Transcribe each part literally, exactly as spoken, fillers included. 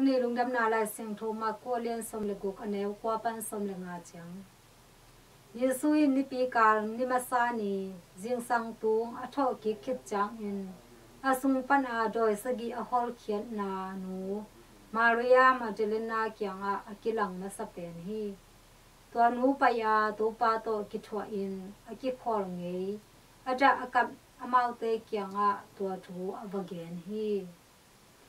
Ni Lungdamna Lai Siangtho Mark kua lian sawm le guk, a neu kua pan sawm le nga ciang. Jesu in nipi kal ni masa ni zingsang tung a thawh kik khit ciangin a sung pana dawi sagih a hawlkhiatna nu Maria Magdalena kiangah a kilang masa pen hi. Tua nu pai-a Topa tawh kithuahin a kikhawl ngei a dah a kap amaute kiangah tua thu a va gen hi.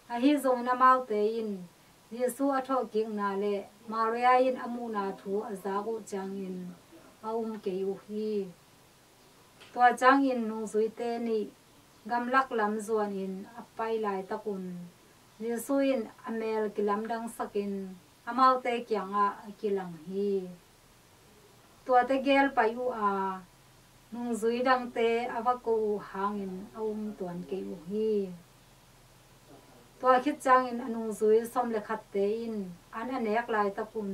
Ahi zongin amaute in Jesu a thawhkikna le Maria in a muhna thu a zak uh ciangin a um kei uh hi. Tua ciangin nungzuite nih gamlak lam zuanin a pai laitakun Jesu in a mel kilamdangsakin amaute kiangah a kilang hi. Tuate gel pai uh a, nungzui dangte a va ko uh hangin a um tuan kei uh hi. Tua khit ciangin a nungzui sawm le khatte in an a nek laitakun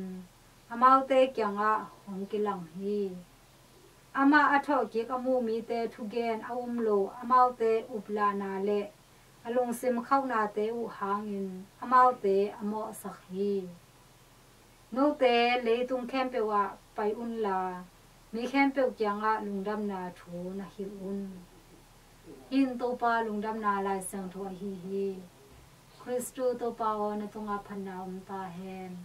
amaute kiangah hong kilang hi. Amah a thawhkik a muh mite thugen a um lo amaute uplahna le a lungsim khauhnate uh hangin amaute a mawhsak hi. Note leitung khempeuh ah pai unla, mi khempeuh kiangah lungdamna thu na hilh un. Hih in Topa Lungdamna Lai Siangtho ahi hi. Khristu Topa aw, na tungah phatna om ta hen.